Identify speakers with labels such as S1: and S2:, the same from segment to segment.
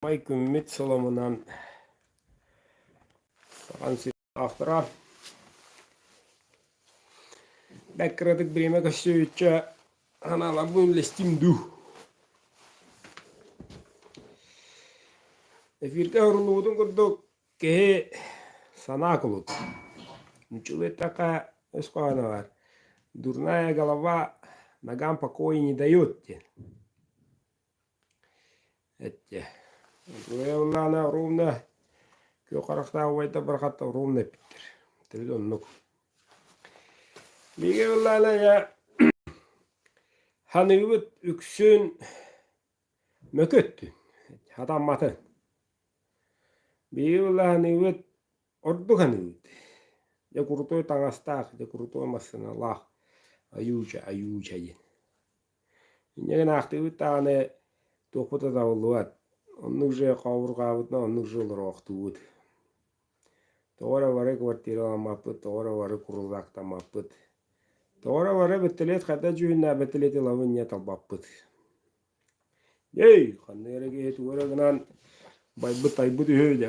S1: Май күммүт соломунан сахан сирдаахтара бэрт кыратык бириэмэ көстүбүччэ санааларбын үллэстим дуу. Эфиргэ уһуруллубутун курдук киһи санаа кулут. Нуччалыы эттэххэ өс хоһооно баар «Дурная голова ногам покоя не дает» диэн. Эттэ Уйуллаана ровно күөх харахтаах убайдар барахаттар ровно эппиттэр. Төрүт оннук. Биһиги Уйуллаана дьэ ханыыбыт үксүн мөкү өттүн, хатамматын. Биһиги Уйуллааныыбыт ордук аныыбыт. Дьэ крутой таҥастаах, дьэ крутой массыыналаах айууча айууча диэн. Инньэ гынан аахтыыбыт даҕаны туохпут да табыллыбат. Оннук же хообурҕаабытынан оннук же олороохтуубут. Тоҕо эрэ бары квартираламмаппыт, тоҕо эрэ бары курулаактаммаппыт. Тоҕо эрэ бары бэтилиэт хайдах дьүһүннээх бэтилиэти ылабын инньэ талбаппыт. Эй, ханнык эрэ киһи тугу эрэ гынан байбыт-тайбыт үһү, дьэ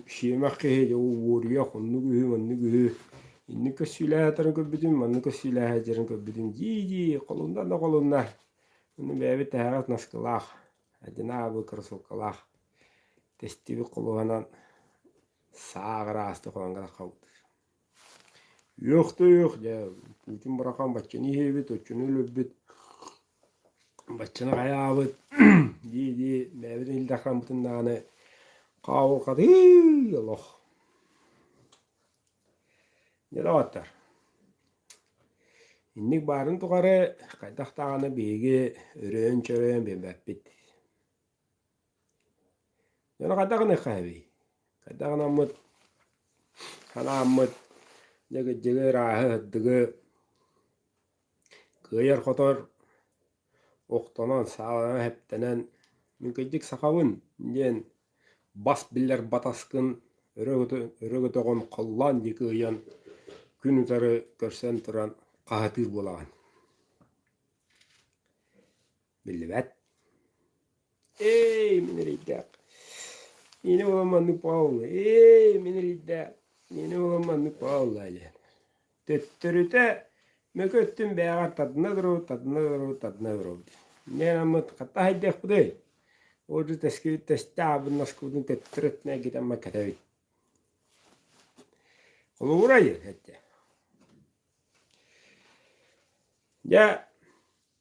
S1: сиэмэх киһи, дьэ уоруйах, оннук үһү, маннык үһү. Инник көссүүлэһэ көрбүтүм, маннык көссүүлэһэ сылдьарын көрбүтүм дии-дии, холунна да холунна. Ону бэйэбит тэһэҕэс наскылаах, одинаковый кроссовкалаах тэстибит холуһанан сааҕыраастык холонго таххабыт. Үөх-да үөх, дьэ Путин бырахан баччаны иһиэбит, оччону өлөрбүт, баччаны хайаабыт дии-дии бэйэбитин Ил Дархаммытын даҕаны хаабылхатыы олох. Дьэ доҕоттор, инник баарын тухары хайдах даҕаны биһиги өрөөн-чөрөөн биэрбэппит. Дьону хайдах гыныахха эбий? Хайдах гынаммыт санааммыт дьэ ырааһы, сырдыгы кыайар-хотор охтонон, сааланан, эптэнэн мин кырдьык сахабын диэн бас биллэр батаскын өрө өрө көтөҕөн холлоон диэки ыйан күн утары көрсөн туран хаһытыыр буолаҕын. Биллибэт. Эй, мин эрэйдээх. Миэнэ буолан маннык буолла. Эй, мин эрэйдээх. Миэнэ буолан маннык буолла диэн. Төттөрүтэ мөкү өттүн бэйэҕэр тардына туруо, тардына туруо, тардына туруо. Инньэ гыммыт хата хайдыахпытый? Ол же тэскибит тэстэ аабын наскыбытын төттөрү өттүнэн эргитэн кэтэбит. Холобура диэн эттэ. Дьэ,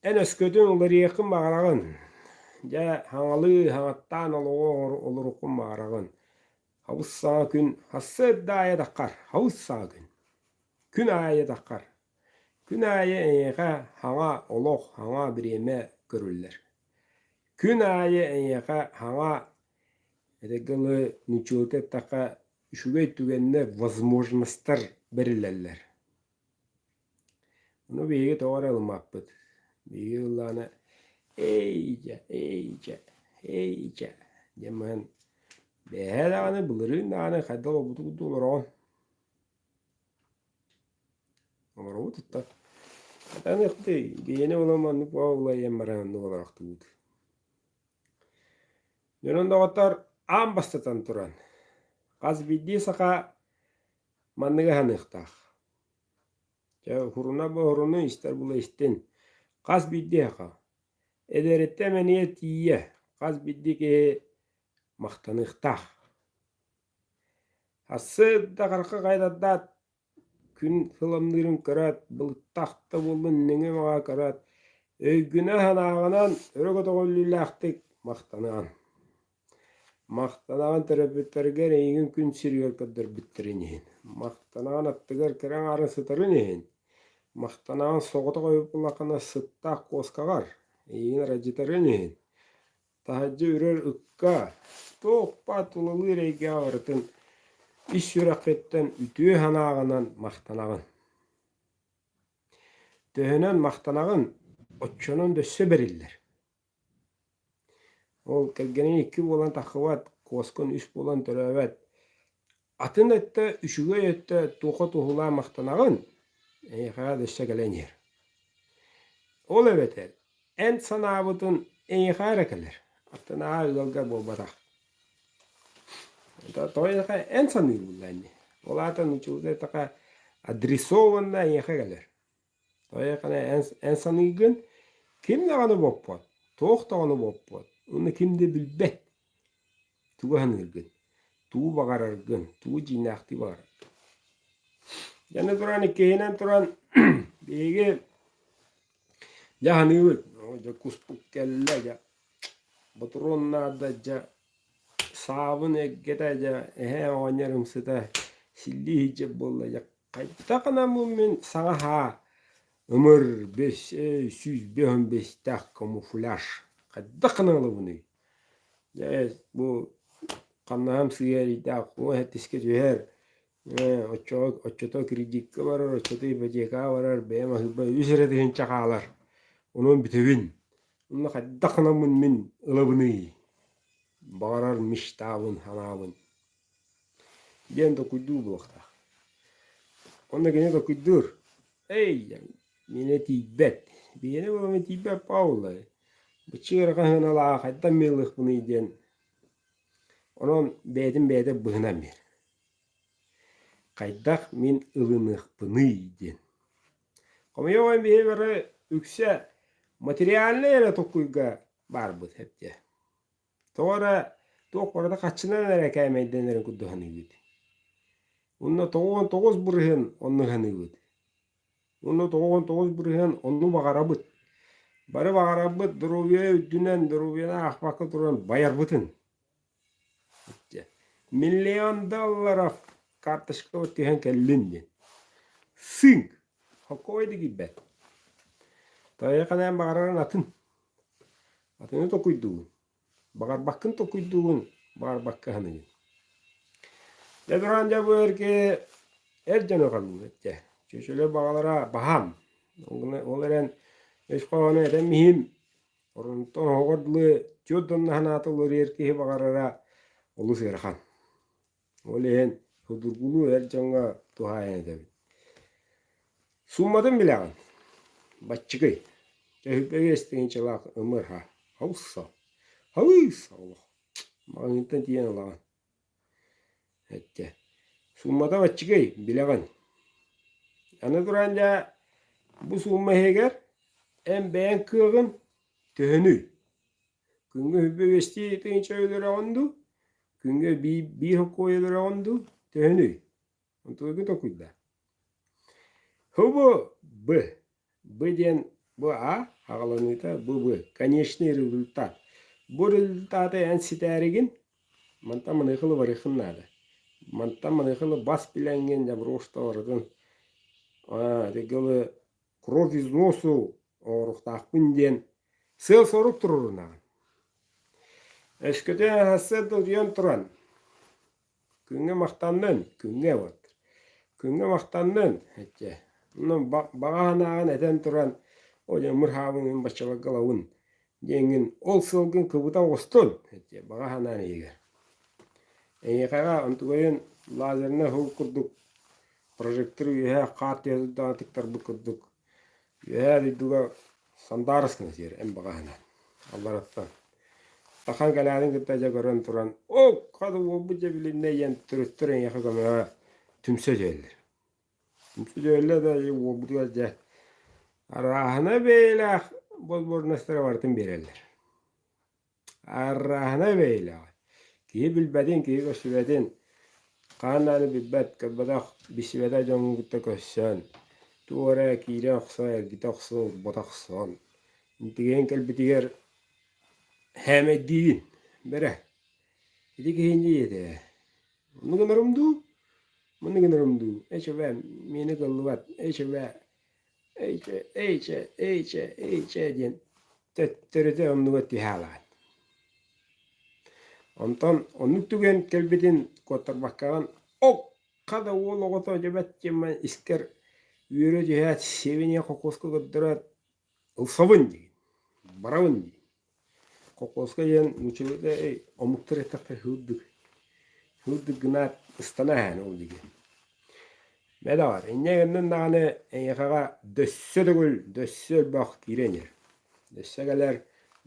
S1: эн өскөтүн уларыйыаххын баҕараҕын, дьэ, хаҥалыы хаҥаттаан олоҕу олоруккун баҕараҕын. Хабыс саҥа күн сарсыарда аайы таххар, хабыс саҥа күн. Күн аайы таххар. Күн аайы эйиэхэ хаҥа олох, хаҥа бириэмэ көрүллэр. Күн аайы эйиэхэ хаҥа, этэргэ дылы, нуччалыыта эттэххэ, үчүгэй түгэннэр, возможностар бэриллэллэр. Ону биһиги тоҕо эрэ ылыммаппыт. Биһиги ыллаҕына «Эй-дьэ, эй-дьэ, эй-дьэ» диэн баран бэйэһэ даҕаны, былырыын даҕаны хайдах олорбуту курдук олороҕун. Олоробут оттон. Хатаныахпытый, биһиэнэ буолан маннык буола-буола баран оннук олорохтуубут. Дьонун доҕоттор аан бастатан туран, хас биирдии саха манныгы аһаныахтаах. Чэ, уһуруна буоһуруну истэр була истин. Хас биирдии саха эдэриттэн эмэнигэ тиийэ хас биирдии киһи махтаныахтаах. Сарсыарда харахха хайдардаат Күн сыламныырын көрөөт, былыттаах да буоллун нөҥүө-маҕаа көрөөт, өйгүнэн-санааҕынан өрө көтөҕүллүүлээхтик махтаныаҕын. Махтанаҕын төрөппүттэргэр эйигин күн сиригэр көрдөрбүттэрин иһин, махтанаҕын аттыгар кэрэ аҥаарын сытарын иһин, махтанаҕын соҕотох эбит буоллаххына сыттаах куоскаҕар эйигин аралдьытарын иһин, Таһырдьа үрэр ыкка, туох баар тулалыыр эйгэҕэ барытын ис сүрэххиттэн үтүө санааҕынан махтанаҕын. Төһөнөн махтанаҕын, оччонон да өссө бэриллэр. Ол кэргэниҥ икки буолан таххыбат, куоскун үс буолан төрөөбөт. Атын өттө, үчүгэй өттө туохха туһулаан махтанаҕын, эйиэхэ да өссө кэлэн иһэр. Ол эбэтэр эн санаабытын эйиэхэ эрэ кэлэр, аттынааҕы ыалга буолбатах. Тоҕо эйиэхэ эн саныыр буолла ини. Ол аата нууччалыыта эттэххэ адресованно эйиэхэ кэлэр. Тоҕо эйиэхэ эн, эн саныыргын ким даҕаны боппот, туох даҕаны боппот, уонна ким да билбэт тугу саныыргын, тугу баҕараргын, тугу дьиҥнээхтии баҕараргын. Дьэ туран иккиһинэн туран биһиги дьэ саныыбыт, дьэ куспут кэллэ дьэ ботуруон наада дьэ саабын эргэтэ дьэ эһээ оҕонньор ымсыта силлии сылдьар буолла дьэ хайдах гынаммын мин саҥа аһаа ымыр бэс 155-тээх камуфляж хайдах гынан ылабыный дьэ бу хамнаһым сыыйа эрэйдээх уон сэттискэ түһэр оччоҕо оччото кредиккэ барар оччото ипотекаҕа барар бэйэм аһыырбар үс эрэ тыһыынча хаалар онон бүтэбин Онно хайдах гынаммын мин ылабыный, баҕарар мечтабын, санаабын диэн толкуйдуур буолуохтаах. Онно кини толкуйдуур: «Эй, миэнэ тиийбэт, биһиэнэ буолан тиийбэт Павла, быччык эрэ хаһыаналаах хайдах эмиэ ылыахпыный» диэн онон бэйэтин бэйэтэ быһынан биэр. Хайдах мин ылыныахпыный диэн. Хомойуох иһин биһиги бары үксэ материальнай эрэ толкуйга баарбыт эбитэ. Тоҕо эрэ туох барыта хаччынан эрэ кээмэйдэнэрин курдук саныыбыт. Уонна 99% оннук саныыбыт. Уонна 99% онну баҕарабыт. Бары баҕарабыт доруобуйа үрдүнэн, доруобуйаны аахпакка туран байарбытын. Миллион долларов карточкабыт түһэн кэллин диэн. Сыыҥ! Хоккой да киирбэт. Тайаханаан баҕарарын атын. Атыны толкуйдуугун. Баҕарбаккын толкуйдуугун, баҕарбакка аһыныгын. Дьэ туран дьэ бу эргэ эр дьону халыыбыт дьэ. Чүчүлэ баҕалара баһаам. Ол эрэн өс хоһоону этэн иһим Онтон оһоҕор дылы түөрт уонна санаата уларыйар киһи баҕарара олус ыарахан. Ол иһин судургулуу эр дьоҥҥо туһаайан этэбин. Сууматын билэҕин? Баччыгый. Төһүппэ тыһыынчалаах ымыр-ха. Халса. Халыыс олох. Маҕаһыынтан тиийэн ылаҕын. Эттэ. Суумата баччыгый, билэҕин. Аны туран дьэ, бу суумма иһигэр эн бэйэҥ кыаҕын төһөнүй? Күҥҥэ үһүбэ үөстии тыһыынча өлөрөҕүн дуу? Күҥҥэ биир, биир хоккуой өлөрөҕүн дуу? Төһөнүй? Онтугун толкуйдаа. Хубу Б. Б диэн бу А аҕаланыыта бу Б. Конечный результат. Бу результаты эн ситээригин мантан маныхылы барыаххын наада. Мантан маныхылы бас билэҥҥин дьабруоста барытын тигилы кровь из носу оҥоруохтаахпын диэн сыал-сорук туруорунаҕын. Өскөтүн сарсыарда утуйан туран Күҥҥэ махтаннын, күҥҥэ вот. Күҥҥэ махтаннын, эчэ. Онон баҕа санааҕын этэн туран, о дьэ мырһаабын мин баччаларга ылабын диэҥҥин ол сылгын кыбыта оҕустун, эчэ баҕа санаан иһигэр. Эйиэхэҕэ онтугайын лазернай уһул курдук прожектор үөһэ хаар түһэ тыктарбыт курдук үөһээ дойдуга Сандаарыс гына сиэр эн баҕа санаан аллараттан Сахан кэлээтин кытта дьэ көрөн туран оо хата уолбут дьэ билиннэ диэн төрүттэр эйиэхэ көмөҕө түмсэ түһэллэр. Түмсэ түһэллэр да уолбутугар дьэ арааһына бэйэлээх возможностары барытын биэрэллэр. Арааһына бэйэлээх. Киһи билбэтин, киһи көрсүбэтин, хаһан даҕаны билбэт, көрбөтөх, билсибэтэх дьоҥҥун кытта көрсөн, туох эрэ киирэ охсон, эргитэ охсон, урбата охсон, интигиэн кэлбитигэр һээмэйдиигин, бэрэ, ити киһи инньэ диэтэ ээ, оннук гынарым дуу, маннык гынарым дуу, эчэбэ, миэнэ кыаллыбат, эчэбэ, эйчэ, эйчэ, эйчэ, эйчэ диэн төттөрүтэ оннугар түһэ алаҕын. Онтон оннук түгэн кэлбитин куоттарбаккаҕын окко да уол оҕото дьэбэт диэммин искэр үөрэ түһээт сиэбиниэ холкуоска көрдөрөөт ылсабын диигин, барабын диигин. Холкуоска диэн нууччалыыта омуктар эттэхтэрэ һыырдык, һыырдык гынаат ыстана иһэн ол диэки. Мэ даҕаны, инньэ гыннын даҕаны эйиэхэҕэ дөссө төгүл, дөссө элбэх киирэн иһэр. Дөссө кэлэр,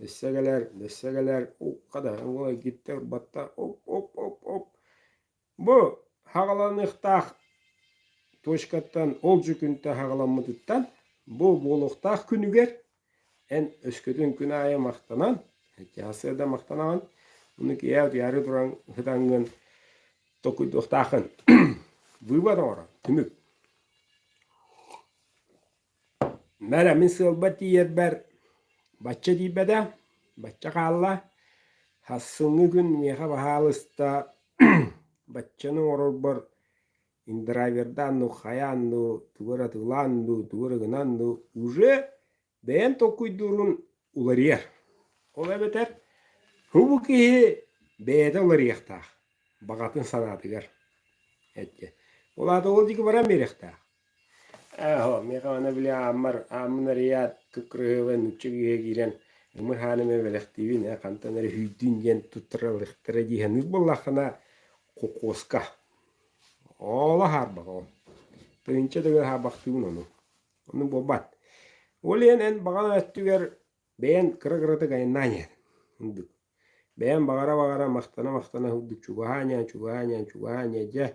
S1: дөссө кэлэр, дөссө кэлэр, укка да уол эргиттэ урбатта, оп оп оп оп. Бу хаҕаланыахтаах точкаттан ол дьүкүнтэ хаҕаламмытыттан бу буолуохтаах күнүгэр эн өскөтүн күн аайы махтанан, сарсыарда махтанаҕын, ону киэһэ утуйаары туран сытаҥҥын толкуйдуохтааххын. Вывод оҥорон, түмүк. Мэрэ мин сыалбар тиийэрбэр бачча тиийбэтэ, бачча хаалла. Сарсыҥҥы күн миэхэ баһаалыста баччаны оҥорорбор индрайвердаан дуу, хайаан дуу, тугу эрэ атыылаан дуу, тугу эрэ гынан дуу, уже бэйэм толкуйдуурун уларыйар. Ол эбэтэр бу киһи бэйэтэ уларыйыахтаах баҕатын санаатыгар. Эттэ. Ол аата ол диэки баран биэриэхтээх. Ээ, миэхэ аны били ааммар, ааммын арыйаат, кып-кырыһыабай нуучча киһи киирэн ымыр хааным бэлэхтиибин, ээ, хантан эрэ үһүйдүн диэн туттаралыахтара дии саныыр буоллаххына, кокоска. Ооло хаарбах ол. Тыһыынча төгүл хаарбахтыыбын ону. Ону буолбат. Ол иһин эн баҕа өттүгэр Бэйэҥ кыра-кыратык айаннаан иһэн, курдук. Бэйэм баҕара-баҕара, махтана-махтана курдук чугаһаан иһэн, чугаһаан иһэн, чугаһаан иһэн, дьэ,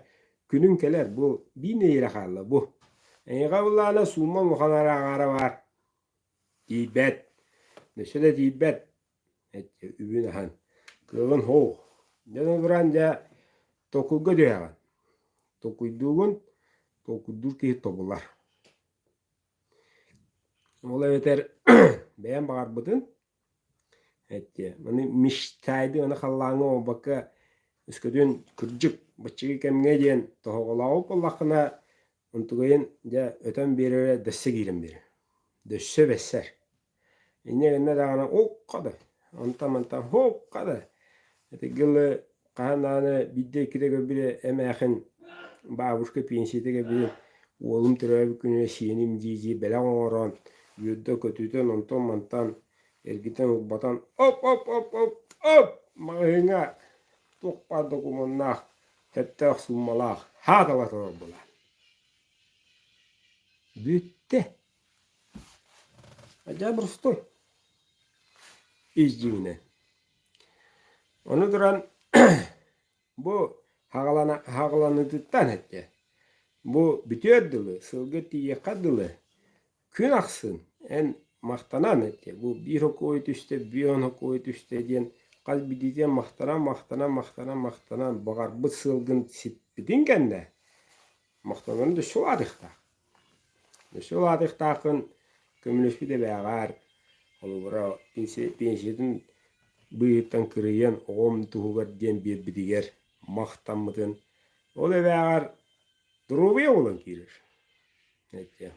S1: күнүҥ кэлэр, бу биир нэдиэлэ хаалла, бу. Эйиэхэ былаана суумма улахан араҥаара баар. Тиийбэт. Өссө да тиийбэт. Үбүн аһан. Кыаҕын һоох. Дьэ туран дьэ толкуйга түһэҕин. Толкуйдуугун, толкуйдуур киһи тобулар. Ол эбэтэр бэйэм баҕарбытын эттиэ маны мечтайды аны халлааҥҥа буолбакка өскөтүн кырдьык баччыгы кэмҥэ диэн тоһоҕолообут буоллаххына онтугайын дьэ өтөн биэрэрэ дөссө киирэн биэрэр дөссө бэссэр Инньэ гынна даҕаны укка да, онтон-мантан һуукка да ити дылы хаһан даҕаны биирдэ-иккитэ көрбүт эмээхин бабушка пенсията кэлбитин уолум төрөөбүт күнүгэр сиэним дии-дии бэлэх оҥорон үөрдэ-көтүтэн онтон-мантан эргитэн-урбатан оп-оп-оп-оп-оп маҕаһыыҥҥа туох баар докумуоннаах сөптөөх сууммалаах хаатала турар буолар. Бүттэ. Дьэ боростуой ис дьиҥинэн. Ону туран бу хаҕаланыытыттан эттэ бу бүтүөр дылы, сылга тиийиэххэ дылы күн ахсын эн махтанан эттэ бу биир хокуой түстэ, биир хокуой түстэ диэн хас биирдиитин махтанан, махтанан, махтанан, махтанан баҕарбыт сыалгын сиппитиҥ кэннэ махтанан да улаатыахтаах. Өссө улаатыахтааххын көмөлөспүт эбээҕэр, холобура, пенсиятын быыһыттан кырыйан оҕом туһугар диэн биэрбитигэр махтаммытын, ол эбээҕэр доруобуйа буолан киирэр.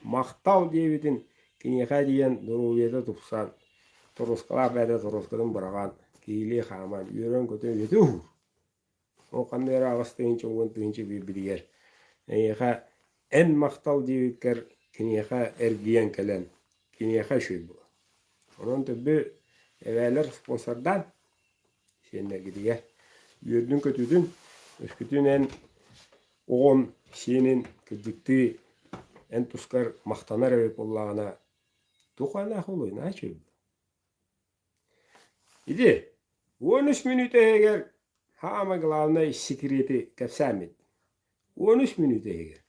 S1: Махтал диэбитин киниэхэ тиийэн доруобуйата тупсан, торуоскалаах бэйэтэ торуоскатын быраҕан, киһилии хааман, үөрэн-көтөн үйэтэ уһуур. Ол ханна эрэ 8000, 10000 биэрбитигэр эйиэхэ эн махтал диэбиккэр киниэхэ эргийэн кэлэн киниэхэ үчүгэй буолар. Онон төбү эбээлэр спонсордаан сиэннэргитигэр үөрдүн-көтүтүн, өскүтүн эн оҕом сиэнин кырдьыктыы эн тускар махтанар эбит буоллаҕына туох анаах буолуой наһаа үчүгэй Ити 13 мүнүүтэ иһигэр саамай главнай секрети кэпсээммит. 13 мүнүүтэ иһигэр.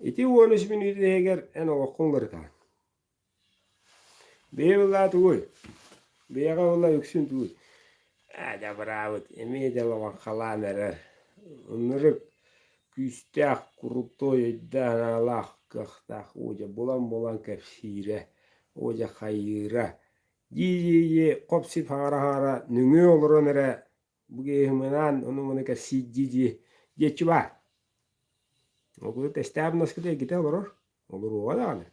S1: Ити 13 мүнүүтэ иһигэр эн олоххун уларытаҕын. Бэйэ былаа тугуй? Бэйэҕэ була үксүн тугуй? Аа, дьабыраабыт, эмиэ дьалабаҥхалаан эрэр. Ынырык күүстээх, крутой өйдөөх-санаалаах, кыахтаах оо дьэ булан-булан кэпсиирэ, оо дьэ хайыыра дии-дии хоп-сип хаара-хаара нөҥүө олорон эрэ бу киһиминаан ону-маны кэпсиир дии-дии диэччи баар. Ол курдук тэстээбит наскыта эргитэ олорор, олоруоҕа даҕаны.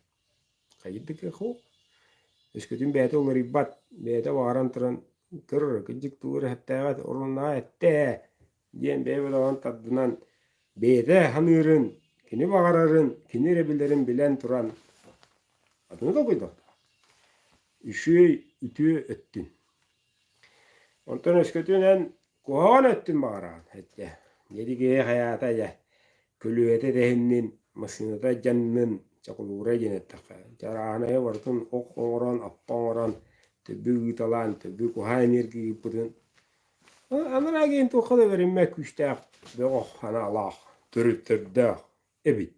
S1: Хайыыр да кыах суох. Өскөтүн бэйэтэ уларыйбат, бэйэтэ баҕаран туран көр, кырдьык тугу эрэ сөптөөҕө оруннаҕа эттэ ээ диэн бэйэ-бэйэҕин тардынан бэйэтэ саныырын, кини баҕарарын, кини эрэ билэрин билэн туран атыны толкуйдуохтаах. Үчүгэй үтүө өттүн. Онтон өскөтүн эн куһаҕан өттүн баҕараҕын эттэ. Дьэди киһи хайаата дьэ көлүөһэтэ тэһиннин, массыыната дьаннын, чокулуура диэн эттэххэ. Чарааһынайы барытын ох оҥорон, аппа оҥорон, төбү ыыталаан, төбү куһаҕан энергия ыыппытын. Анараа киһин туохха да бэриммэт күүстээх, бөҕөх санаалаах, төрүттэрдээх эбит.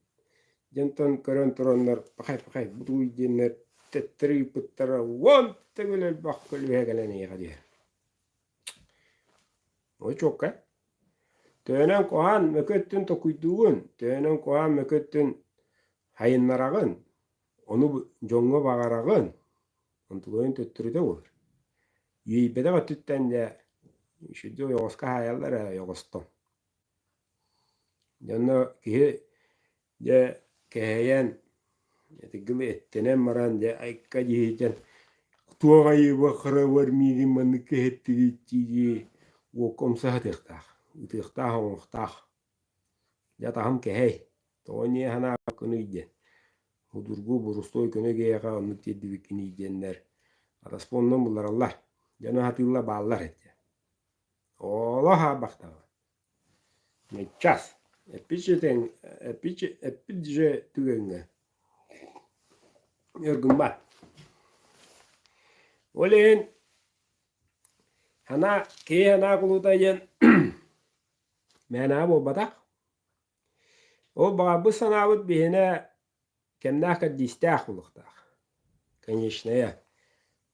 S1: Дьонтон көрөн тураннар пахай-пахай бутууй диэннэр төттөрү ыыппыттара уон төгүл элбэх көлүөһэ кэлэн эйиэхэ диэр. Ой чуоккай. Төһөнөн куһаан мөкү өттүн токуйдуугун, төһөнөн куһаан мөкү өттүн хайыннараҕын, ону дьоҥҥо баҕараҕын, онтулуойун төттөрүтэ буолар. Үөйбэтэх өттүттэн дьэ үчүгэй ойоҕоско хаайаллар ээ ойоҕостон. Дьэ онно киһи дьэ кэһэйэн итигили эттэнэн баран дьэ айка дьиһитэн туох айыыба харабар миигин маннык кэһэттигит дии уокка умса сатыахтаах, ытыахтаах оҥоһуохтаах. Дьэ атаһым кэһэй, тоҕо инньэ санаабаккыный диэн. Судургу борустуой көнө киһиэхэ оннук тиэрдибиккиний диэннэр атаспын оннун буллараллар. Дьону сатыылла бааллар этэ. Олох аабахтаҕа. Час. Эппит эппит же түгэҥҥэ өр гыммат. Ол иһин санаа киһи санаа кулута диэн мээнэҕэ буолбатах. Ол баҕарбыт санаабыт биһиэнэ кэмнээх кэрдиистээх буолуохтаах. Конечная.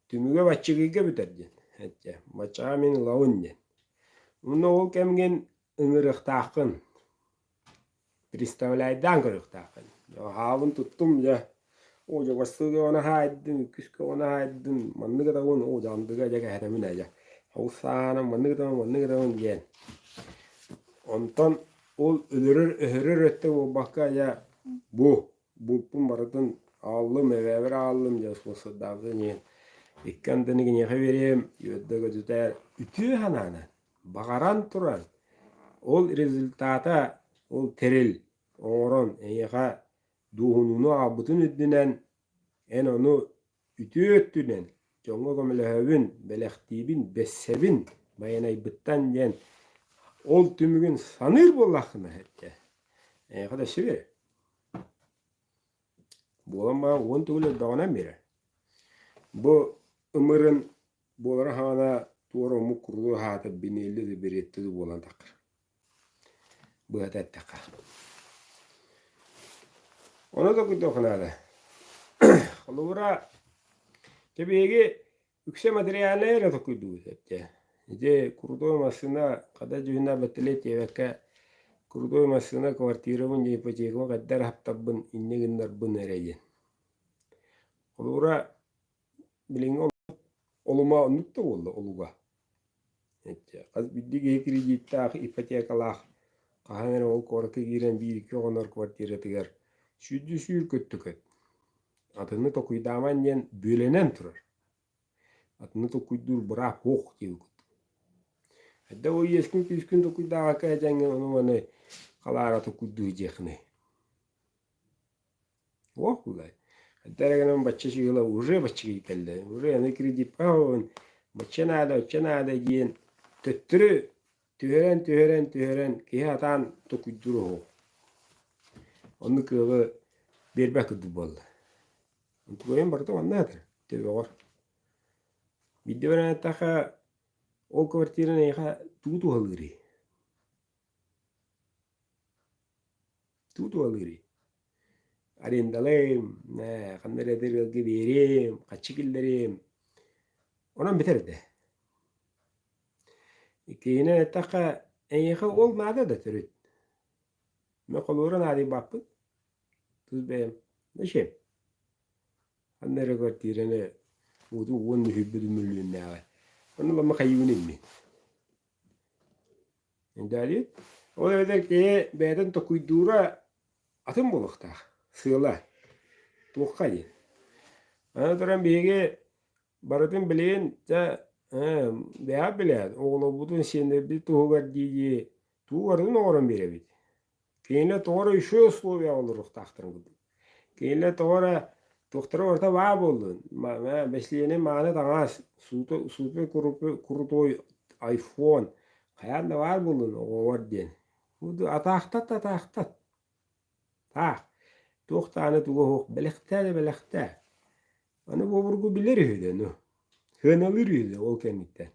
S1: Түмүгэ баччыгыйга бүтэр диэн. Эттэ, баччаҕа мин ылабын диэн. Уонна ол кэмҥин ыҥырыахтааххын. Представляйдаан көрүөхтааххын. Хаалын туттум дьэ. Оо дьэ бастыыга ону хаайдым, иккискэ ону хаайдым, маннык ытабын, оо дьэ андыга дьэ кэһэтэмин ээ дьэ. Ол саанан маннык ытабын, маннык ытабын диэн. Онтон ол өлөрөр, өһөрөр өттө буолбакка дьэ бу булпун барытын ааллым, эбээбэр ааллым дьэ спонсордаабытын иһин икки андыны киниэхэ биэриэм, үөрдэ-көтүтэ үтүө санаанан, баҕаран туран ол результата ол тэрил оҥорон эйиэхэ дуоһунууну аҕалбытын үрдүнэн эн ону үтүө өттүнэн дьоҥҥо көмөлөһөбүн, бэлэхтиибин, бэссэбин байанайбыттан диэн ол түмүгүн саныыр буоллаххына эттэ эйиэхэ да өссө биэрэр. Буолан баран уон төгүл элбэҕинэн биэрэр. Бу ымырын буолара хаана туора омук курдук аһаата бинелли да беретти да буолан таххар. Быһата эттэххэ. Ону да курдук наада. Холобура, биһиги үксэ материальнай эрэ толкуйдуубут этэ. Ити крутой массыына хата дьүһүнэ бэтилэ диэбэккэ крутой массыына квартирабын дьэ ипотекабын хайдах эрэ хаптарбын инньэ гыннарбын эрэ диэн. Холобура, билиҥҥи олума оннук да буолла олуга. Хас биирдии киһи кредиттээх, ипотекалаах хаһан эрэ ол куоракка киирэн биир-икки оҕонор квартиратыгар сүүрдүү сүүр көттө-көт. Атыны толкуйдааман диэн бүөлэнэн турар. Атыны толкуйдуур быраап суох диэбит курдук. Хайдах ол иэскин-күүскүн толкуйдаабакка эдьэҥҥин ону-маны халаара толкуйдуу сылдьыаххыный? Уох булай. Хайдах эрэ гынан бачча сыыла уже бачча кэллэ. Уже аны кредитпаабын бачча наада, оччо наада диэн төттөрү түһэрэн, түһэрэн, түһэрэн киһи атаан толкуйдуур оһох. Оннук кыаҕы биэрбэт курдук буолла. Онтукайым барыта манна этэ, төбөҕөр. Биирдэ баран эттэххэ, ол квартираны эйиэхэ тугу туһалыырый? Тугу туһалыырый? Арендалыым, ээ, ханна эрэ эдэр ыалга биэриэм, хаччы киллэриэм. Онон бүтэр этэ. Иккиһинэн эттэххэ, эйиэхэ ол наада да төрүт. Мин холууру наадыйбаппын. Тус бэйэм. Зачем? Ханна эрэ квартираны ууту уон үһүйбүт мөлүйүөннээҕи. Онно ламма хайыыбын иммин. Интеллит. Ол эбэтэр киһи бэйэтин токуйдуура атын буолуохтаах. Сыала. Туохха диэн. Аны туран биһиги барытын билигин дьэ ээ бэйэҕит билэҕит оҕолорбутун сиэннэрбит туһугар дии-дии тугу барытын оҥорон биэрэбит. Кинилэр тоҕо эрэ үчүгэй условияҕа олоруохтаахтарын курдук. Кинилэр тоҕо эрэ туохтара барыта баа буоллун. Бэсилиэнэй мааны таҥас, супер крутой айфон хайаан да баар буоллун оҕоҕор диэн. Атаахтат атаахтат. Таах. Туох даҕаны туга суох бэлэхтээ да бэлэхтээ. Аны буобургу билэр үһү да ну. Сыаналыыр үһү да ол кэнниттэн.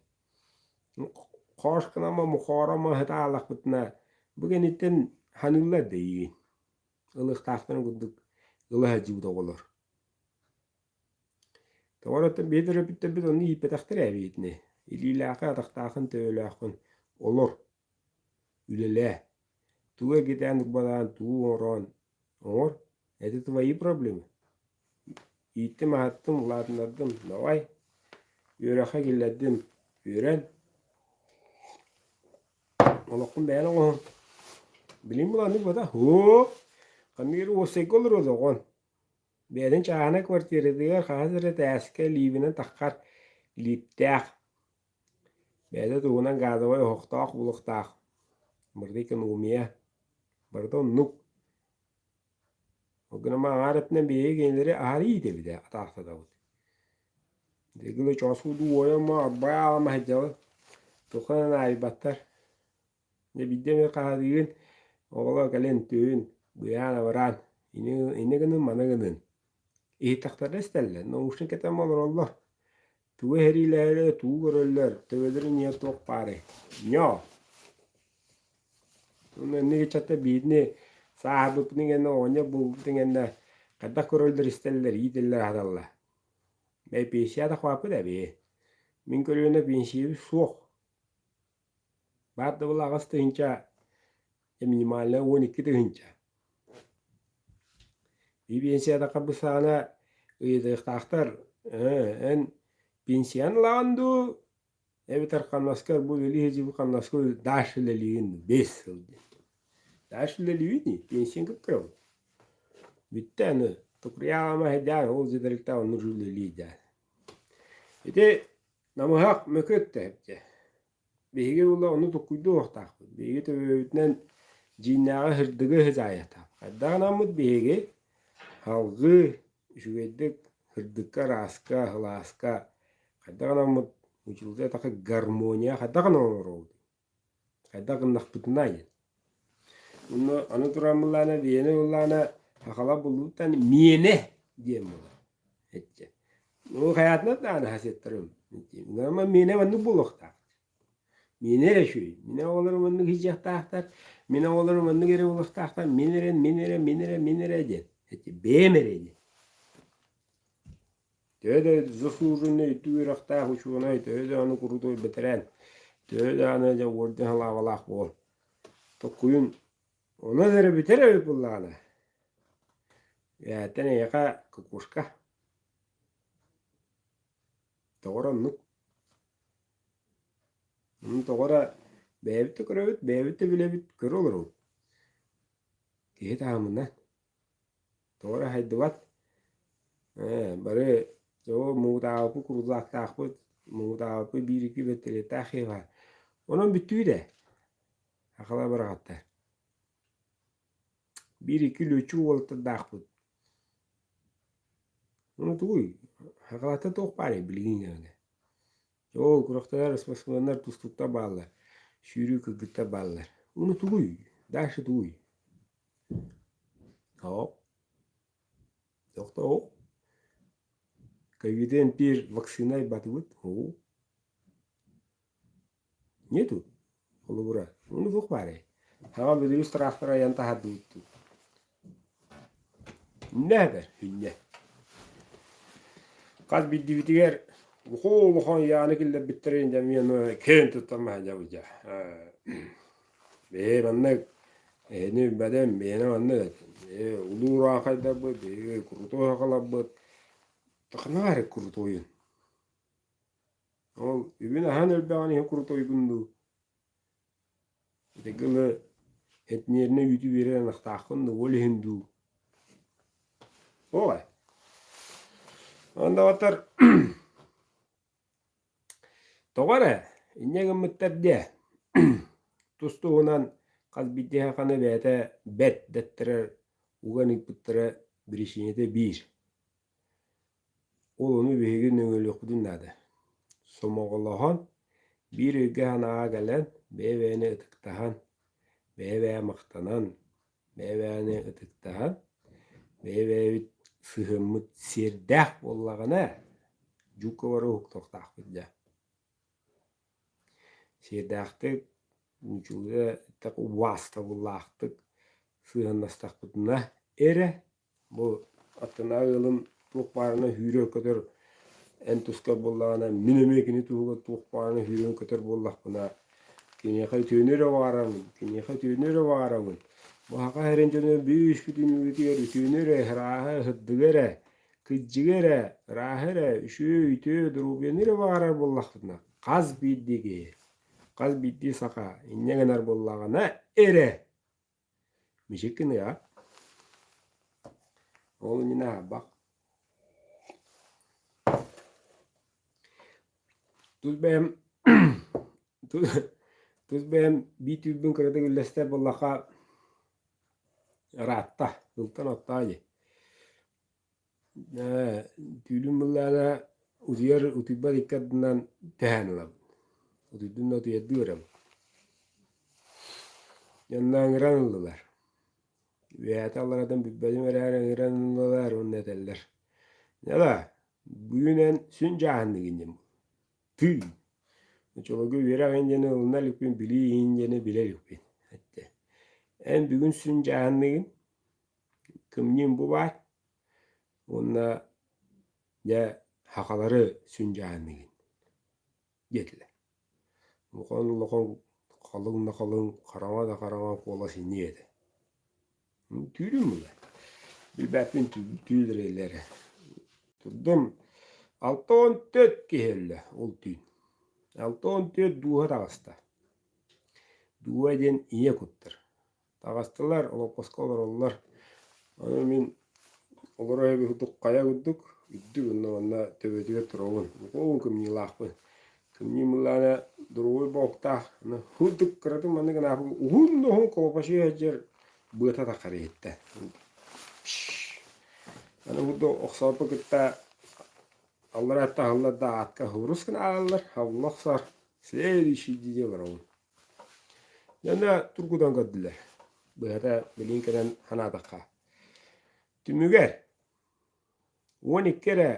S1: Хоошкунама, мухооромо сытаалахпытына бу кэнниттэн ханыыллар да эйигин. Ылыахтаахтарын курдук ыла сылдьыбыт оҕолор. Тоҕо эрэ биһи төрөппүттэрбит ону ииппэтэхтэрэ эбиитини. Илиилээххин, атахтааххын, төбөлөөххүн олор, үлэлээ. Тугу эргитээн урбалаан, тугу оҥороон оҥор. Это твои проблемы. Ииттим, аһаттым, улаатыннардым, давай. Үөрэххэ киллэрдим, үөрэн. Олоххун бэйэн оҥоһун. Билим буланнык бата. Һуу! Ханнык эрэ уопсайга олоруо доҕон. Бэйэтин чааһынай квартиратыгар хаһыс эрэ этээскэ лиибинэн таххар лииптээх. Бэйэтэ туһунан газовай оһохтоох булуохтаах. Барыта экономия. Барыта оннук. Ол гынан аҥаар өттүнэн биһиги кинилэри аһары иитэбит ээ, атаахтатабыт. Дегиле чоосуу уойан арбай аалама сылдьабыт. Тухханан аайбаттар. Дьэ биирдэ эмэ хаһыытыыгын, оҕолор кэлэн түүн быйаан-абыраан, инньэ гынын, маны гынын. Иһиттэхтэринэ истэллэр, наушник кэтэн олороллор. Тугу эһэриилэһэрэ, тугу көрөллөр, төбөлөрүн иһэ туох баарый? Ньоо! Уонна инник ыччаттар биирини сааһырбыппытын кэннэ, оҕонньор буолбуппутун кэннэ хайдах көрөллөр-истэллэр, иитэллэр-аһаталлар. Бэй, пенсия да хваппыт эбии. Мин көлүөнэ пенсиябыт суох. Баар да буолла 8 тыһыынча, минимальнай 12 тыһыынча. Биир пенсияда бу саҕана ыйытыахтаахтар ээ эн пенсияны ылаҕын дуу эбэтэр хамнаскар бу үлэлии сылдьыбыт хамнаска дальше үлэлиигин дуу 5 сыл диэн. Дальше үлэлиибит ини пенсияны кыттарабыт. Бүттэ аны тукуруйаама сылдьаар ол дьиэлэриттэн оннук үлэлии сылдьаар. Ити намыһах мөкү өттө Биһиги буолла ону туккуйдуо уохтаахпыт. Биһиги төбөбүтүнэн дьииннээҕи сырдыгы сыдьаайыахтаахпыт. Хайдах гынаммыт биһиги салгыы үчүгэйдик сырдыкка, ырааска, сылааска хайдах гынаммыт учуутал эттэххэ гармония хайдах гынан олоробут? Хайдах гыннахпытына диэн. Онно аны туран былаана биэни былаана сахалар буллубуттан миэнэ диэн буолар. Эччэ. Ну хайаатына даҕаны хасыаттарым. Норма миэнэ маннык буолуохтаах. Миэнэ эрэ үчүгэй. Мин оҕолорум маннык сылдьыахтаахтар. Мин оҕолорум маннык эрэ буолуохтаахтар. Мин эрэ, мин эрэ, мин эрэ, мин эрэ диэн. Эти бэйэм эрэ диэн. Төһө да заслуженный үрдүк үөрэхтээх учуонай, төһө да аны крутой бэтэрээн, төһө да аны дьэ орден халаабалаах буол. Токкуйун онон эрэ бүтэр эбит буоллаҕына. Эһэттэн эйиэхэ кукушка. Тоҕо эрэ оннук. Тоҕо эрэ бэйэбит да көрөбүт, бэйэбит да билэбит, көрө олоробут. Киһи таһымынан. Тоҕо эрэ аһайдыбат. Ээ, бары оо муҥутаабыппыт, курулаахтаахпыт, муҥутаабыппыт биир-икки бэттэриэттээх киһи баар. Онон бүттүүт ээ, сахалар барахаттар. Биир-икки лүөччүк уолаттардаахпыт. Ону тугуй, сахалартан туох баарый билигин кэмҥэ? Оо, күрэхтэһэр спортсменнар, тустууктар бааллар, сүүрүү кыргыттар бааллар. Ону тугуй, дальше тугуй? Оо, тохтоо. Ковиды эмтиир вакцина айбатыбыт. Оо. Нету. Холобура. Ону туох баарый? Саҥа бүдүрүс тыраахтар айан таһардыбыт дуу. Үннэ этэр, үннэ. Хас биирдиибитигэр улахан ыйааны киллэрбиттэрин дьэ эмиэ киэн туттан маһадьабыт дьэ. Бэйэ маннык эһини билбэтим, бэйэни маннык ээ улуу ураахайдарбыт, биһиги крутой сахаларбыт тахнаҕа эрэ крутойун. Ол үбүн-аһын элбэҕин иһин крутойгун дуу? Ити гылы этниэринэ үүтү биэрэр ынахтааххын дуу, ол иһин дуу? Ой. Онно батар Тоҕо эрэ, инньэ гыммыттар диэ, тус-туһунан хас биирдии саханы бэйэтэ бэрт дэттэрэр уган ыыппыттара биричиинэтэ биир. Ол ону биһиги нөҥүөлүөхпүтүн наада. Сомоҕолоһон, биир өйгө-санааҕа кэлэн, бэйэ-бэйэни ытыктаһан, бэйэ-бэйэ махтанан, бэйэ-бэйэни ытыктаһан, бэйэ-бэйэбит сыһыаммыт сиэрдээх буоллаҕына, дьуукка бары уһуктуохтаахпыт дьэ. Сиэрдээхтик, үчүгэй убаастабыллаахтык сыһыаннастахпытына эрэ бу аттынааҕы ыалым туох баарынан сүүрэр-көтөр эн тускар буоллаҕына, мин эмиэ кини туһугар туох баарынан сүүрэн-көтөр буоллахпына, киниэхэ үтүөнү эрэ баҕарабын, киниэхэ үтүөнү эрэ баҕарабын. Бу саха сирин дьоно бүүс-бүтүннүүтүгэр үтүөнү эрэ, ырааһы, сырдыгы эрэ, кырдьыгы эрэ, ырааһы эрэ, үчүгэй, үтүө доруобуйаны эрэ баҕарар буоллахпытына, хас биирдии киһи, хас биирдии саха инньэ гынар буоллаҕына эрэ Мичик гыныа. Ол иннинэ аһарбах. Тус бэйэм тус бэйэм биир түүрбүн кыратык үллэстэр буоллахха ыраатта, ылтан оттоо дии. Түүлүм былаана утуйар утуйбат икки ардынан тэһээн ылабын. Утуйдум да утуйардыы барабын. Дьонно ыҥыран ыллылар. Үөһээтэ алларатан бүппэтим эрээри ыҥыран ыллылар уонна этэллэр: «Дьэ, бүгүн эн сүн дьааһынныгын диэн тыы. Оччолорго үөрэх иһин диэни ылына иликпин, билии иһин диэни билэ иликпин» эттэ. «Эн бүгүн сүн дьааһынныгын, кымньыым бу баар уонна дьэ сахалары сүн дьааһынныгын» диэтилэр. Улахан улахан халыҥ да халыҥ, хараҥа да хараҥа куолас инниэ этэ. Түүлүм буолла. Билбэппин түүл эрэллэрэ. Турдум 64 киһи өллө ол түүн. 64 дууһа таҕыста. Дууһа диэн ийэ куттар. Таҕыстылар, олоппоско олороллор. Аны мин олорор эбит курдук хайа курдук үрдүк онно манна төбөтүгэр турабын. Уһун кымньыылаахпын. Кымньыы мыллаана доруобуй боһуктаах. Аны курдук кыратык маннык гынааппын уһун да уһун колопачыйа сылдьар быата таххар иһиттэ. Аны курдук охсоорбун кытта аллара таһыллар да аатка хурус гына ааҕаллар, хабылла охсор. Следующий дии олоробун. Дьонно тургутан көрдүлэр. Быһата, билигин кэлэн санаатахха. Түмүгэр 12 эрэ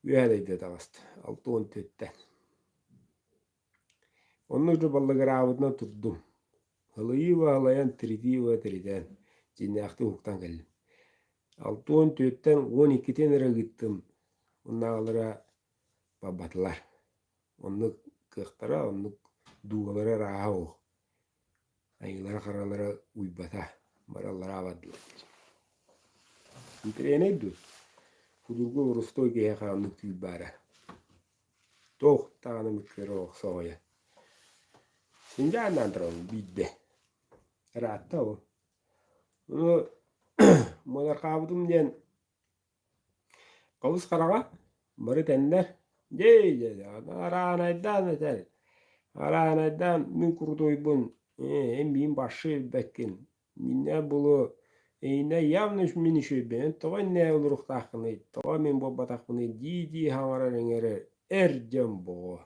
S1: үөһэ дойду таҕыста, 64-тэн. Онно уже баллыгыраабытынан турдум. Һылыйыы баһылайан, тиритии тиритэн, дьиҥнээхтик уһуктан кэллим. 64-тэн 12-тин эрэ ыыттым. Оннааҕылара барбатылар. Оннук кыахтара, оннук дууһалара ырааһа суох. Айыылара-харалара уйбата, бараллара бардылар. Интэриэһинэй дуу? Судургу боростуой киһиэхэ оннук түүл баара. Туох даҕаны мөккүөрэ суох соһуйа. Синдьааннаан турабын биирдэ. Ыраатта ол. Ону муодарҕаабытым диэн Хабыс хараҥа, бары тэннэр, дьэ араанайдаан этэр, араанайдаан мин курутуйбун, ээ эн миин башшы билбэккин, миннэ булу эйинэ явно мин үчүгэйбин, эн тоҕо иннэ олоруохтааххыный, тоҕо мин буолбатахпыный дии-дии саҥарар иҥэрэр эр дьон буо.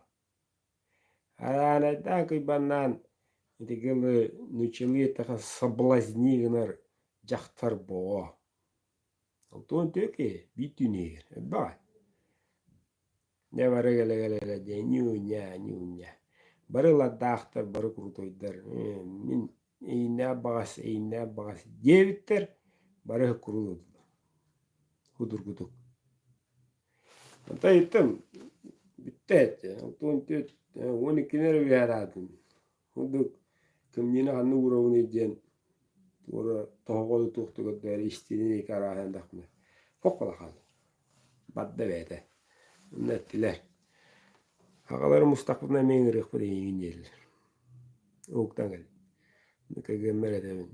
S1: Араанайдаан кыйбаннаан ити гылы нууччалыы эттэххэ соблазни гынар дьахтар буо. Онтуон киһи биир түүн иһигэр элбэҕэ. Дьэ бары кэлэ-кэлэ диэн ньуу-ньаа ньуу-ньаа. Бары ладдаахтар, бары крутойдар мин эйиннээх баҕас, эйиннээх баҕас диэбиттэр, бары курул ыллылар. Судургутук. Онтон ыйыттым, бүттэ этэ. Онтуон түөрт 12-ни эрэ үөһэраатым. Курдук кымньыыны ханна уурабыный диэн туора тоһоҕо да туох да көрдөөрү истиэнэ диэки арааһын дахпына хох улахан барда бэйэтэ онно эттилэр аҕалары мустахпытына эмиэ ыҥырыахпыт эйигин диэтилэр уһуктан кэллим кэргэммэр этэбин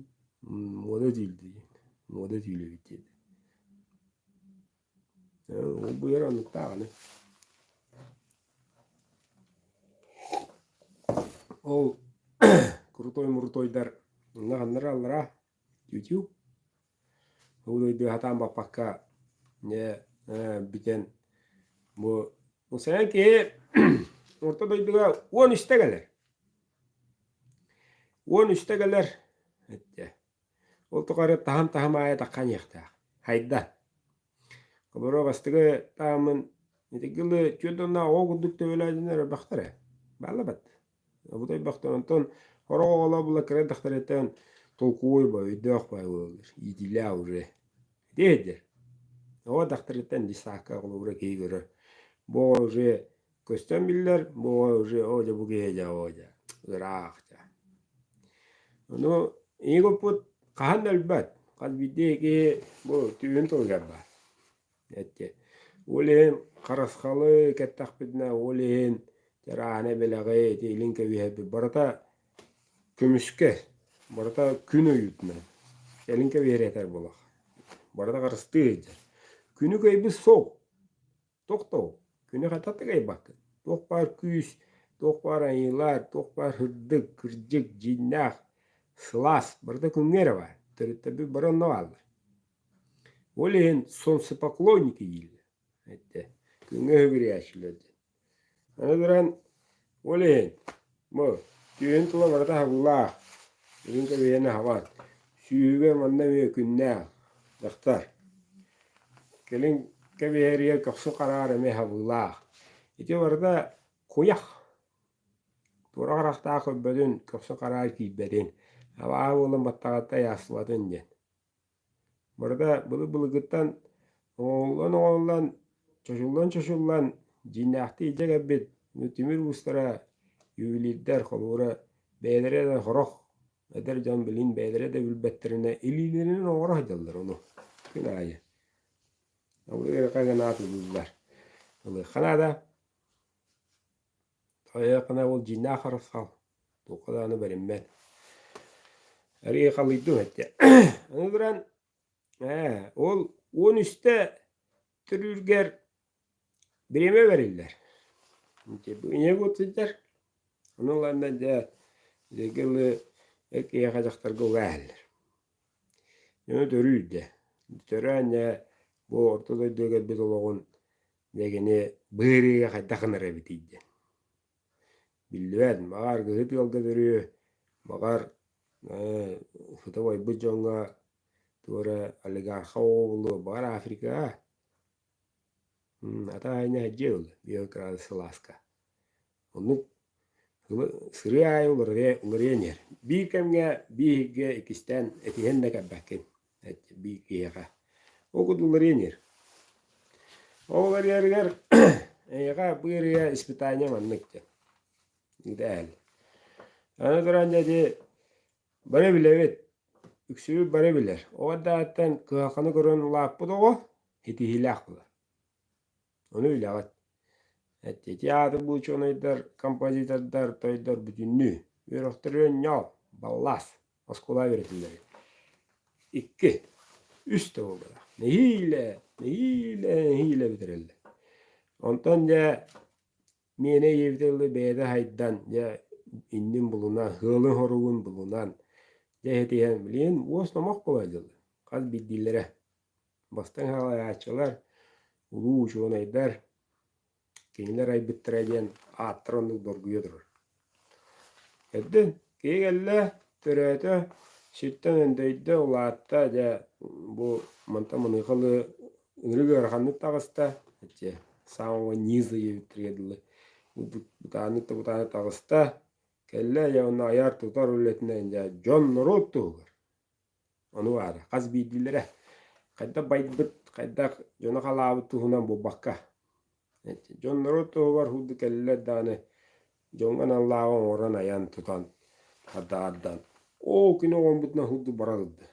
S1: муода түүл диэн муода түүл эбит диэтэ Ол оннуктаах аны. Ол крутой-мурутойдар онно ханнара аллараа YouTube ол дойду сатаан баппакка дьэ бүтэн бу сайын киһи орто дойдуга 13-тэ кэлэр. 13-тэ кэлэр эттэ. Ол тухары таһым-таһым аайы таххан иһиэхтээх. Хайда. Холобура, бастакы таһымын ити дылы 40 оҕо курдук төбөлөөтүнэр элбэхтэр ээ. Бааллабат. Абытай бөхтөр онтон сорох оҕолор була кыра эрдэхтэриттэн толкуй бай, өйдөөх бай буолаллар, иитиилээх уже. Ити иһирдьэр. Оҕо эрдэхтэриттэн дьыссаакка холобура киһи көрөр. Бу оҕо уже көстөн биллэр, бу оҕо уже оо дьэ бу киһи дьэ оо дьэ ыраах дьэ. Ону ийэ куппут хаһан да өлбөт. Хас биирдии киһи бу түүн тылыгар баар. Эттэ. Ол иһин харысхалы кэттэхпитинэ, ол иһин чарааһына бэлэҕи ити илин кэбиһэрбит барыта көмүскэ, барыта күн ойуутунан кэлин кэбиһэр этэр буолах. Барыта харыстыы сылдьар. Күнү кыайбыт суох. Тохтоо, күнү хата да кыайбаккын. Туох баар күүс, туох баар айыылар, туох баар сырдык, кырдьык, дьиҥнээх, сылаас барыта күҥҥэ эрэ баар. Төрүттэрбит бары онно бааллар. Ол иһин солнцепоклонники дииллэр. Эттэ. Күҥҥэ үһүгүрүйээччилэр диэн. Аны туран, ол иһин бу түөһүн тула барыта аһыллаах, илин кэбиһэн аһабат. Сүүһүгэ манна эмиэ күннээх дьахтар. Кэлин кэбиһэригэр көхсү хараар эмиэ аһабыылаах. Ити барыта куйах. Туора харахтаах көрбөтүн, көхсү хараар киирбэтин, абааһы буолан баттаҕатта ыйаастыбатын диэн. Барыта былыр-былыргыттан оҥоһуллан-оҥоһуллан, чочуллан-чочуллан дьиҥнээхтик илдьэ кэлбит тимир уустара, ювелирдэр, холобура, бэйэлэрэ да сорох эдэр дьон билин бэйэлэрэ да билбэттэринэ илиилэринэн оҥоро сылдьаллар ону күн аайы. Ол ыарахан гына ылыыллар. Ылыахха наада. Тойоохуна ол дьиҥнээх харысхал, туохха даҕаны бэриммэт. Арыый халыйдым этэ. Аны туран, ээ, ол 13-тэ төрүүргэр бириэмэ бэриллэр. Ийэ кут сылдьар. Ону ыланна дьэ, илиги ылы эр киһиэхэ дьахтарга угаһаллар. Дьону төрүүр дьэ. Төрөөн дьэ, бу орто дойдуга кэлбит олоҕун Дьэ кини быһаарыыга хайдах гынар эбитий диэн. Биллибэт, баҕар кыһыт ыалга төрүө, баҕар сыта байбыт дьоҥҥо туора олигарха оҕо буолуо, баҕар Африкаҕа ата-айна сылдьыа буолуо био сылааска. Оннук сырыы аайы уларыйан иһэр. Биир кэмҥэ биир иһиргэ иккистээн этиһэн да кэлбэккин биир киһиэхэ. Ол курдук уларыйан иһэр. Ол уларыйарыгар эйиэхэ бу ырыа испытание маннык диэн. Итээл. Аны туран дьэ ити бары билэбит, үксүбүт бары билэр. Ол эрдэҕиттэн кыһалҕаны көрөн улааппыт оҕо ситиһиилээх буолар. Ону билэҕит. Ити аатырбыт учуонайдар, композитордар, тойдор бүтүннүү үөрэхтэрин ньоол, баллаас оскуола үөрэтиллэр. Икки, үс да буолбатах. Нэһиилэ, нэһиилэ, нэһиилэ бүтэрэллэр. Онтон дьэ миэнэ ийэбит ыллы бэйэтэ хайдан, дьэ иннин булунан, ыалын-хоругун булунан, дьэ этиһэн, билигин уос номох буола дьылы. Хас биирдиилэрэ. Бастыҥ салайааччылар, улуу учуонайдар кинилэр айбыттара диэн ааттара оннук доргуйа турар. Эрдэ киһи кэллэ, төрөөтө, сиртэн өндөйдө, улаатта, дьэ бу мантан маныаха дылы ынырык ыараханнык таҕыста, эчи самого низа диэбиттэргэ дылы бытааннык да бытааннык таҕыста, кэллэ дьэ уонна айар-тутар үлэтинэн дьэ дьон-норуот туһугар Ону баара, хас биирдиилэрэ хайдах байбыт, хайдах дьону халаабыт туһунан буолбакка, дьоннору туһугар курдук кэллилэр даҕаны дьоҥҥо аналлааҕы оҥорон айан тутан хардаардан оо күнү оҥорбутунан курдук бара турда.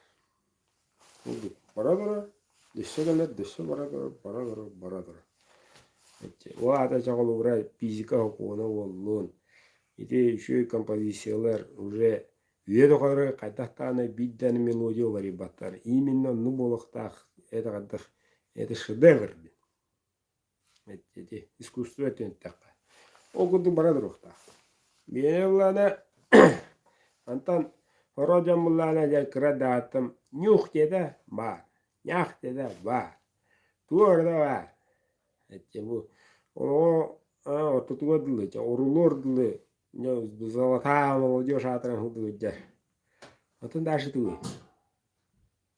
S1: Курдук бара турар, өссө кэлэр, өссө бара турар, бара турар, бара турар. Ол аата чэ холобура физика сокуона буоллун, ити үчүгэй композициялар уже Үйэ тухары хайдах даҕаны биир даҕаны мелодия уларыйбаттар. Именно оннук буолуохтаах это хайдах это шедевр диэн. Ити искусство өттүн эттэххэ. Ол курдук бара туруохтаах. Биэрэ былаана антан хоро дьон былаана дьэ кыра дааттам нюх диэтэ баар, нях диэтэ баар, туох эрэ баар. Эти бу олоҕо ортотугар дылы, орулуор дылы Золотая молодежь аатыран сылдьар. Атын дальше тугуй?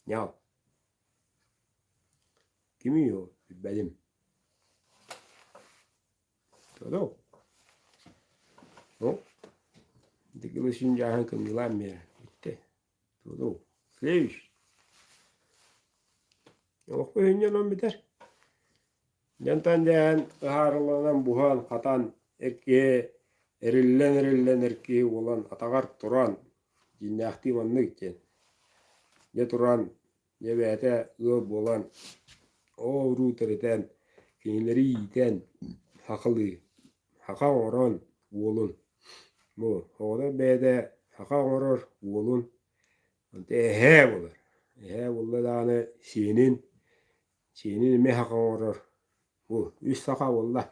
S1: Ньау. Кимий ол? Билбэтим. Тоду? Ну? Дыгылы сүн дьааһын кымньылаан биэрэр. Бүттэ. Туолуу. Следующий. Олоххо үһүнньэн онон бүтэр. Дьонтон дьээн ыһаарыланан буһан-хатан эр киһи эриллэн-эриллэн эр киһи буолан атаҕар туран дьиҥнээхтии маннык диэн дьэ туран дьэ бэйэтэ ыал буолан оо уруу тэритэн кинилэри иитэн сахалыы саха оҥорон уолун бу оҕото бэйэтэ саха оҥорор уолун онто эһээ буолар эһээ буолла даҕаны сиэнин Сиэнин эмиэ саха оҥорор. Бу үс саха буолла.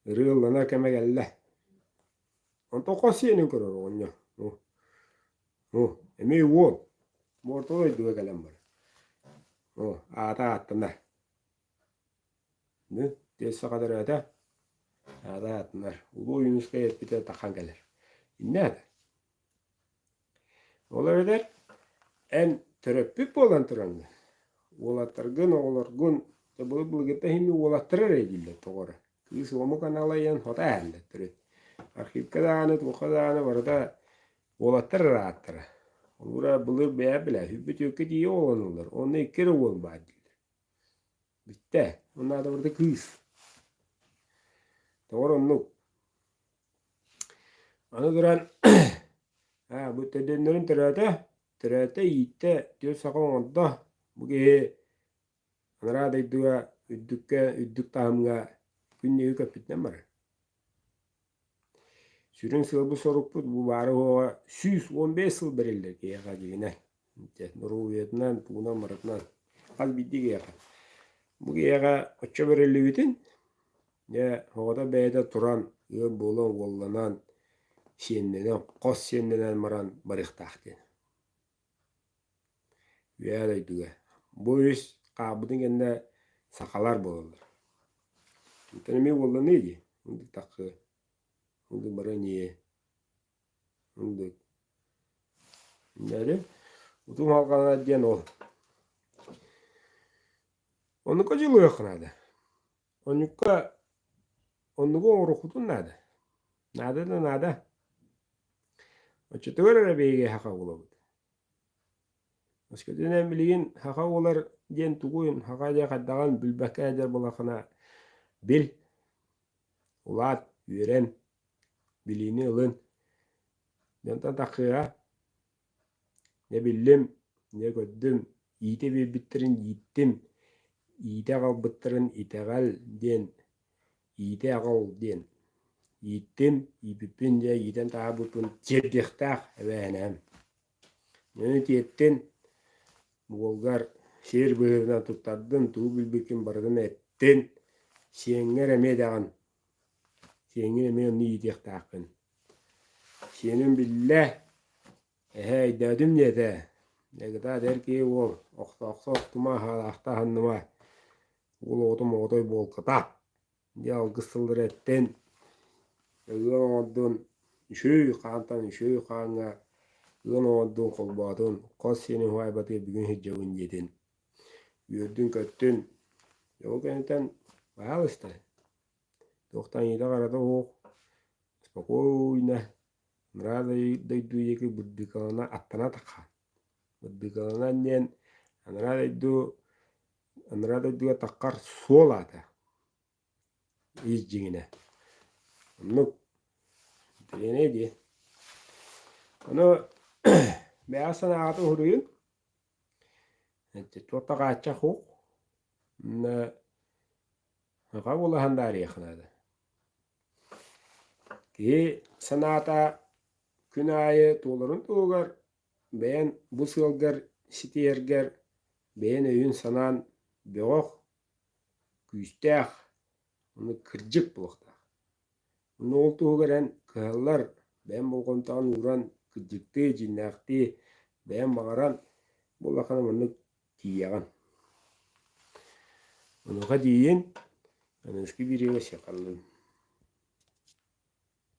S1: Ырыа ылланар кэмэ кэллэ. Онтон хос сиэнин көрөр оҕонньор. Бу, бу эмиэ уол. Орто дойдуга кэлэн барар. О, аата ааттанар. Ны, тиэс саха төрөөтө. Аата ааттанар. Улуу Ойуунускай эппитэ тахан кэлэр. Иннэ аата. Ол эбэтэр эн төрөппүт буолан тураҥҥын, уолаттаргын, оҕолоргун дьэ былыр-былыргыттан иһин уолаттары эрэ дииллэр тоҕо эрэ. Кыыс омук анала иһэн хото эһэллэр төрүт. Архивка даҕаны, туохха даҕаны барыта уолаттар эрэ ааттара. Холобура былыр бэйэ билэ, сүүрбэ тиийэ оҕолонуллар, онно икки эрэ уол баар дииллэр. Бүттэ. Онно аата барыта кыыс. Тоҕо эрэ оннук. Аны туран аа бу төрдүөннэрин төрөөтө, төрөөтө, ииттэ, түөрт саха оҥордо. Бу киһи анараа дойдуга үрдүккэ, үрдүк таһымҥа күн диэки көппүтүнэн барар. Сүрүн сыалбыт-сорукпут бу баара-суоҕа 115 сыл бэриллэр киһиэхэ дьиҥинэн. Дьэ, доруобуйатынан, тугунан барытынан хас биирдии киһиэхэ. Бу киһиэхэ оччо бэриллибитин Дьэ, оҕото бэйэтэ туран, ыал буолан уолланан, сиэннэнэн, хос сиэннэнэн баран барыахтаах диэн. Үөһээ дойдуга. Бу үс хаалбытын кэннэ сахалар буолаллар. Онтон эмиэ уолланыы дии. Оннук таххы. Оннук бары ньиэ. Оннук. Дьэ, утум халҕанар диэн ол. Оннукка дьулуһуохха наада. Оннукка оннугу оҥоруоххутун наада. Наада да наада. Оччотугар эрэ биһиги саха буолабыт. Өскөтүнэн билигин саха буолар диэн тугуй, саха диэн хайдаҕын билбэккэ сылдьар буоллаххына бил, улаат, үөрэн, билиини ылын. Дьонтон таххыаҕа Дьэ биллим, дьэ көрдүм, иитэ биэрбиттэрин ииттим, иитэ аҕалбыттарын итэҕэл диэн, иитэ аҕал диэн. Ииттим, ииппиппин дьэ иитэн таһаарбыппын тиэрдиэхтээх эбээһинэһим. Ону тиэртин, уолгар сиэр быһыытынан туттардын, тугу билбиккин барытын эттин, сиэҥҥэр эмиэ даҕан, сиэҥҥин эмиэ онно иитиэхтээххин. Сиэним биллэ, эһээ өйдөөтүм диэтэ, дьэ эр киһи уол, охтоохто охтума, аһаалаахта аһынныма, уол оҕото моҕотой буолката диэн алгыс тыллары эттин, ыал оҥордун, үчүгэй хаантан үчүгэй хааҥҥа ыал оҥордун, холбоотун, хос сиэнин уһаайбатыгар бүгүн сылдьабын диэтин, үөрдүн-көттүн, дьэ ол кэнниттэн баһаалыста, туохтан ыйыта-харата суох Спокойно, анараа дойду диэки бырдыыкалана аттана тахха. Бырдыыкаланан диэн анараа дойду анараа дойдуга таххар суол аата ис дьиҥинэ. Оннук интэриэһинэй дии. Ону бэйэҕит санааҕытын уһуруйун. Туох да хааччах суох. Уонна Аҕа буолаһан даарыйыахха наада. Киһи санаата күн аайы туоларын туһугар бэйэн бу сыалгар ситиһэргэр бэйэн өйүн-санаан бөҕөх, күүстээх, уонна кырдьык буолуохтаах. Онно ол туһугар эн кыһаллар, бэйэн болҕомтоҕун ууран кырдьыктыы, дьиҥнээхтии, бэйэн баҕаран буоллаххына маннык тиийэҕин. Онуоха тиийин, аныгыскы биэриигэ сиэххэ ыллын.